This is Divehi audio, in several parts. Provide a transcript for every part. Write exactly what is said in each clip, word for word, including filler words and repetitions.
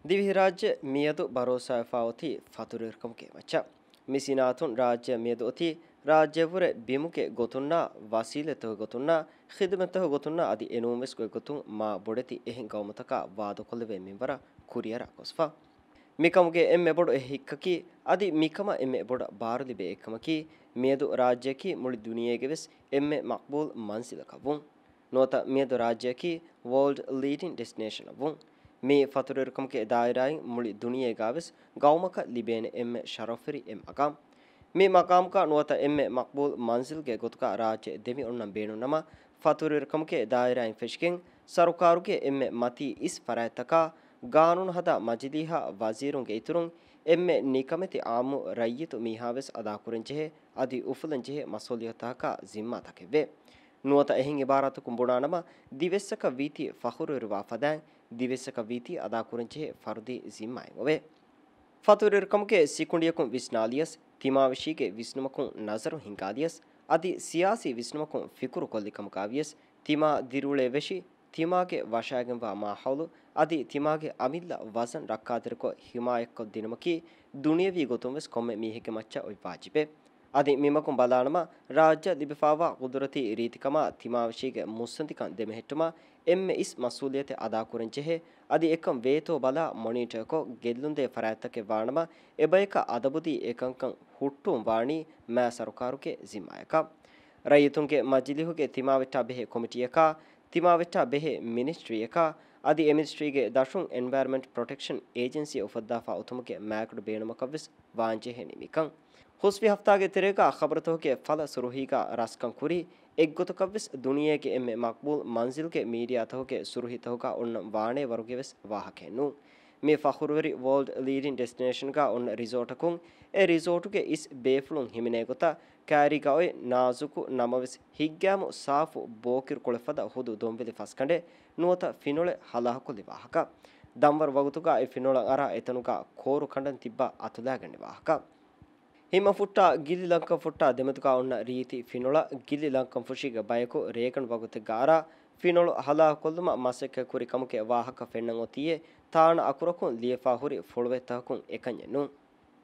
ދިވެހިރާއްޖެ މިއަދު ބަރޯސާވެފާ އޮތީ ފަތުރުވެރިކަމުގެ މައްޗަށް. މި ސިނާއަތުން ރާއްޖެ މިއަދު އޮތީ ރާއްޖެވުރެ ބިމުގެ ގޮތުންނާ، ވަސީލަތްތަކުގެ ގޮތުންނާ، ޚިދުމަތްތަކުގެ ގޮތުންނާ އަދި އެނޫންވެސް ގޮތްގޮތުން މާ ބޮޑެތި އެހެން ގައުމުތަކާ ވާދަކޮށްލެވޭ މިންވަރަށް ކުރިއަރާ ގޮސްފަ. މިކަމުގެ އެންމެ ބޮޑު އެއް ހިއްކަކީ އަދި މިކަމަށް އެންމެ ބޮޑަށް ބާރުލިބޭ އެއްކަމަކީ، މިއަދު ރާއްޖެއަކީ މުޅި ދުނިޔޭގެވެސް އެންމެ މަޤްބޫލް މަންޒިލަކަށްވުން. ނުވަތަ މިއަދު ރާއްޖެއަކީ ވޯލްޑް ލީޑިން ޑެސްޓިނޭޝަނަށްވުން. މި ފަތުރުވެރިކަމުގެ ދާއިރާއިން މުޅި ދުނިޔޭގާވެސް ގައުމަކަށް ލިބޭނެ އެންމެ ޝަރަފުވެރި އެއް މަޤާމް. މި މަޤާމުގަ ނުވަތަ އެންމެ މަޤްބޫލް މަންޒިލްގެ ގޮތުގަ ރާއްޖެ ދެމި އޮންނަން ބޭނުންނަމަ، ފަތުރުވެރިކަމުގެ ދާއިރާއިން ފެށިގެން ސަރުކާރުގެ އެންމެ މަތީ އިސް ފަރާތްތަކާ، ގާނޫނު ހަދާ މަޖިލީހާ ވަޒީރުންގެ އިތުރުން އެންމެ ނިކަމެތި އާއްމު ރައްޔިތު މީހާވެސް އަދާކުރަންޖެހޭ އަދި އުފުލަންޖެހޭ މަސްއޫލިއްޔަތުތަކާ ޒިންމާތަކެއްވޭ. ނުވަތަ އެހެން އިބާރާތަކުން ބުނާނަމަ، ދިވެއްސަކަށް ވީތީ ފަޚުރުވެރިވާ ފަދައިން، ދިވެއްސަކަށް ވީތީ އަދާކުރަންޖެހޭ ފަރުދީ ޒިންމާއެއް އޮވޭ. ފަތުރުވެރިކަމުގެ ސިކުނޑިއަކުން ވިސްނާލިޔަސް، ތިމާވެށީގެ ވިސްނުމަކުން ނަޒަރު ހިންގާލިޔަސް، އަދި ސިޔާސީ ވިސްނުމަކުން ފިކުރު ކޮށްލިކަމުގަވިޔަސް، ތިމާ ދިރިއުޅޭ ވެށި، ތިމާގެ ވަށާގެންވާ މާހައުލު، އަދި ތިމާގެ އަމިއްލަ ވަޒަން ރައްކާތެރިކޮށް ހިމާޔަތްކޮށްދިނުމަކީ ދުނިޔެވީ ގޮތުންވެސް ކޮންމެ މީހެއްގެ މައްޗަށް އޮތް ވާޖިބެއް. އަދި މިމަގުން ބަލާނަމަ، ރާއްޖެއަށް ލިބިފާވާ ޤުދުރަތީ ރީތިކަމާ ތިމާވެށީގެ މުއްސަނދިކަން ދެމެހެއްޓުމަށް އެންމެ އިސް މަސްއޫލިއްޔަތެއް އަދާކުރަންޖެހޭ، އަދި އެކަން ވޭތޯ ބަލާ މޮނީޓަރކޮށް ގެއްލުންދޭ ފަރާތްތަކެއް ވާނަމަ، އެބަޔަކަށް އަދަބުދީ އެކަންކަން ހުއްޓުވުން ވާނީ މާ ސަރުކާރުގެ ޒިންމާޔަކަށް. ރައްޔިތުންގެ މަޖިލީހުގެ ތިމާވެއްޓާ ބެހޭ ކޮމިޓީއަކާ، ތިމާވެއްޓާ ބެހޭ މިނިސްޓްރީއަކާ، އަދި އެ މިނިސްޓްރީގެ ދަށުން އެންވަޔަރމަންޓް ޕްރޮޓެކްޝަން އޭޖެންސީއެއް އުފައްދާފާ އޮތުމުގެ މާގަނޑު ބޭނުމަކަށްވެސް ވާންޖެހޭނީ މިކަން. ހުސްވި ހަފްތާގެ ތެރޭގަ ޚަބަރުތަކުގެ ފަލަ ސުރުހީގަ ރަސްކަން ކުރީ، އެއްގޮތަކަށްވެސް ދުނިޔޭގެ އެންމެ މަޤްބޫލް މަންޒިލްގެ މީޑިއާތަކުގެ ސުރުހީތަކުގަ އޮންނަން ވާނޭ ވަރުގެވެސް ވާހަކައެއް ނޫން. މި ފަޚުރުވެރި ވޯލްޑް ލީޑިން ޑެސްޓިނޭޝަންގަ އޮންނަ ރިސޯޓަކުން، އެ ރިސޯޓުގެ އިސް ބޭފުޅުން ހިމެނޭ ގޮތަށް ކައިރީގަ އޮތް ނާޒުކު ނަމަވެސް ހިތްގައިމު ސާފު ބޯކިރުކޮޅެއް ފަދަ ހުދު ދޮންވެލި ފަސްގަނޑެއް ނުވަތަ ފިނޮޅެއް ހަލާކޮށްލި ވާހަކަ. ދަންވަރު ވަގުތުގަ އެ ފިނޮޅަށް އަރާ އެތަނުގަ ކޯރު ކަނޑަން ތިއްބާ އަތުލާގަންނެ ވާހަކަ. ހިމަފުއްޓާ ގިލި ލަންކަން ފުއްޓާ ދެމެދުގަ އޮންނަ ރީތި ފިނޮޅަށް ގިލި ލަންކަން ފުށީގެ ބަޔަކު ރޭގަނޑު ވަގުތެއްގަ އަރާ ފިނޮޅު ހަލާކޮށްލުމަށް މަސައްކަތް ކުރި ކަމުގެ ވާހަކަ ފެންނަން އޮތީއޭ ތާނަ އަކުރަކުން ލިޔެފާ ހުރި ފޮޅުވަތްތަކަކުން އެކަންޏެއް ނޫން.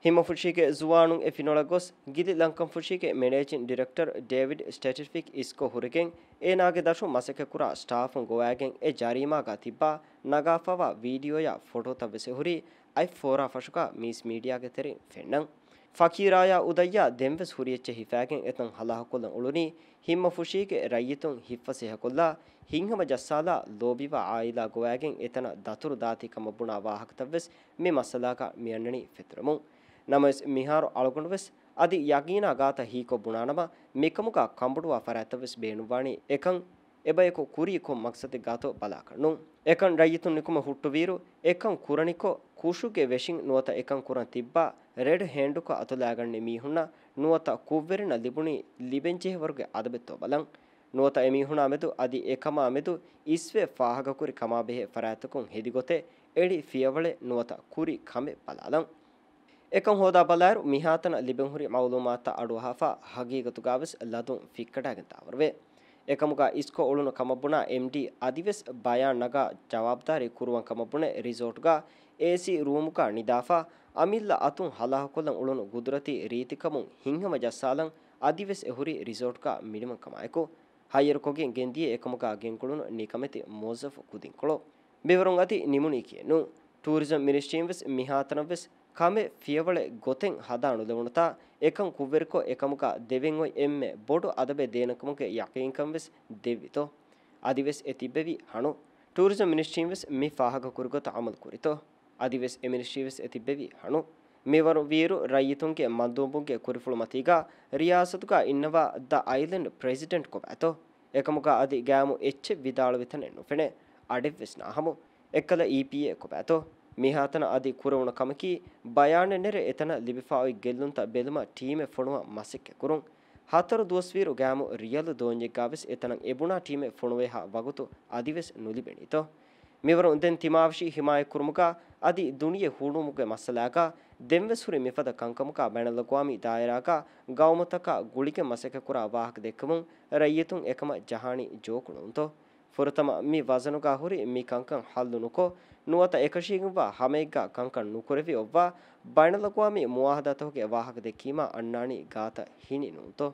ހިމަފުށީގެ ޒުވާނުން އެ ފިނޮޅަށް ގޮސް، ގިލި ލަންކަންފުށީގެ މެނޭޖިން ޑިރެކްޓަރ ޑޭވިޑް ސްޓެޓިފިކް އިސްކޮށް ހުރެގެން، އޭނާގެ ދަށުން މަސައްކަތްކުރާ ސްޓާފުން ގޮވައިގެން އެ ޖަރީމާގަ ތިއްބާ ނަގާފަވާ ވީޑިއޯޔާ ފޮޓޯތައްވެސް އެ ހުރީ އަތް ފޯރާ ފަށުގަ މީސް މީޑިއާގެ ތެރެއިން ފެންނަން. ފަކީރާޔާ އުދައްޔާ ދެންވެސް ހުރި އެއްޗެއް ހިފައިގެން އެތަން ހަލާކޮށްލަން އުޅުނީ، ހިންމަފުށީގެ ރައްޔިތުން ހިތްފަސޭހަކޮށްލާ، ހިތްހަމަ ޖައްސާލާ، ލޯބިވާ އާއިލާ ގޮވައިގެން އެތަނަށް ދަތުރު ދާތީ ކަމަށް ބުނާ ވާހަކަތައްވެސް މި މައްސަލާގަ މިއަންނަނީ ފެތުރެމުން. ނަމަވެސް، މިހާރު އަޅުގަނޑުވެސް އަދި ޔަގީނާ ގާތަށް ހީކޮށް ބުނާނަމަ، މިކަމުގަ ކަނބޮޑުވާ ފަރާތްތައްވެސް ބޭނުންވާނީ އެކަން އެބަޔަކު ކުރީ ކޮން މަގްސަދެއްގާތޯ ބަލާކަށް ނޫން. އެކަން ރައްޔިތުން ނިކުމެ ހުއްޓުވިއިރު، އެކަން ކުރަނިކޮށް، ކުށުގެ ވެށިން ނުވަތަ އެކަން ކުރަން ތިއްބާ ރެޑް ހޭންޑުކޮށް އަތުލާގަންނަ މީހުންނަށް ނުވަތަ ކުށްވެރިންނަށް ލިބުނީ ލިބެންޖެހޭ ވަރުގެ އަދަބެއްތޯ ބަލަން. ނުވަތަ އެމީހުނާ މެދު އަދި އެކަމާ މެދު އިސްވެ ފާހަގަކުރި ކަމާބެހޭ ފަރާތްތަކުން ހެދިގޮތެއް އެޅި ފިޔަވަޅެއް ނުވަތަ ކުރި ކަމެއް ބަލާލަން. އެކަން ހޯދާ ބަލާއިރު، މިހާތަނަށް ލިބެން ހުރި މައުލޫމާތުތައް އަޑުއަހާފަ، ހަގީގަތުގަވެސް ލަދުން ފިއްކަޑާގެން ދާވަރުވޭ. އެކަމުގަ އިސްކޮށް އުޅުނު ކަމަށް ބުނާ އެމްޑީ އަދިވެސް ބަޔާން ނަގާ ޖަވާބުދާރީ ކުރުވަން ކަމަށް ބުނެ ރިސޯޓުގަ އޭސީ ރޫމުގަ ނިދާފަ، އަމިއްލަ އަތުން ހަލާކޮށްލަން އުޅުނު ގުދުރަތީ ރީތިކަމުން ހިތްހަމަ ޖައްސާލަން އަދިވެސް އެހުރީ ރިސޯޓުގަ މިނިވަން ކަމާއެކު، ހައްޔަރުކޮށްގެން ގެންދިޔަ އެކަމުގަ ގެންގުޅުނު ނިކަމެތި މުވައްޒަފު ކުދިންކޮޅު. މިވަރުން އަދި ނިމުނީކީއެއްނު. ޓޫރިޒަމް މިނިސްޓްރީން ވެސް މިހާތަނަށް ވެސް ކަމެއް ފިޔަވަޅެއް ގޮތެއް ހަދާ ނުލެވުނުތާ، އެކަން ކުށްވެރިކޮށް އެކަމުގަ ދެވެން އޮތް އެންމެ ބޮޑު އަދަބެއް ދޭނެކަމުގެ ޔަޤީންކަން ވެސް ދެއްވިތޯ؟ އަދިވެސް އެ ތިއްބެވީ ހަނު. ޓޫރިޒަމް މިނިސްޓްރީން ވެސް މި ފާހަގަކުރި ގޮތަށް އަމަލު ކުރިތޯ؟ އަދިވެސް އެ މިނިސްޓްރީ ވެސް އެ ތިއްބެވީ ހަނު. މިވަރު ވީއިރު ރައްޔިތުންގެ މަންދޫބުންގެ ކުރިފުޅު މަތީގަ ރިޔާސަތުގަ އިންނަވާ ދަ އައިލެންޑް ޕްރެޒިޑެންޓް ކޮބާތޯ؟ އެކަމުގަ އަދި ގައިމު އެއްޗެއް ވިދާޅުވި ތަނެއް ނުފެނޭ. އަޑެއްވެސް ނާހަމު. އެއްކަލަ އީޕީއޭ ކޮބާތޯ؟ މިހާތަނަށް އަދި ކުރެވުނު ކަމަކީ، ބަޔާނެއް ނެރެ އެތަނަށް ލިބިފާ އޮތް ގެއްލުންތައް ބެލުމަށް ޓީމެއް ފޮނުވަން މަސައްކަތް ކުރުން. ހަތަރު ދުވަސްވީއިރު ގައިމު ރިޔަލު ދޯންޏެއްގަވެސް އެތަނަށް އެބުނާ ޓީމެއް ފޮނުވޭހާ ވަގުތު އަދިވެސް ނުލިބެނީތޯ؟ މިވަރު ދެން ތިމާވެށި ހިމާޔަތްކުރުމުގަ އަދި ދުނިޔެ ހޫނުވުމުގެ މައްސަލާގަ ދެންވެސް ހުރި މިފަދަ ކަންކަމުގަ ބައިނަލްއަގްވާމީ ދާއިރާގަ ގައުމުތަކާ ގުޅިގެން މަސައްކަތްކުރާ ވާހަކަ ދެއްކެވުން ރައްޔިތުން އެކަމަށް ޖަހާނީ ޖޯކު ނޫންތޯ؟ ފުރަތަމަ މި ވަޒަނުގާ ހުރި މި ކަންކަން ހައްލު ނުކޮށް، ނުވަތަ އެކަށީގެންވާ ހަމައެއްގާ ކަންކަން ނުކުރެވި އޮއްވާ، ބައިނަލްއަގްވާމީ މުއާހަދާތަކުގެ ވާހަކަ ދެއްކީމާ އަންނާނީ ގާތަށް ހިނި ނޫންތޯ؟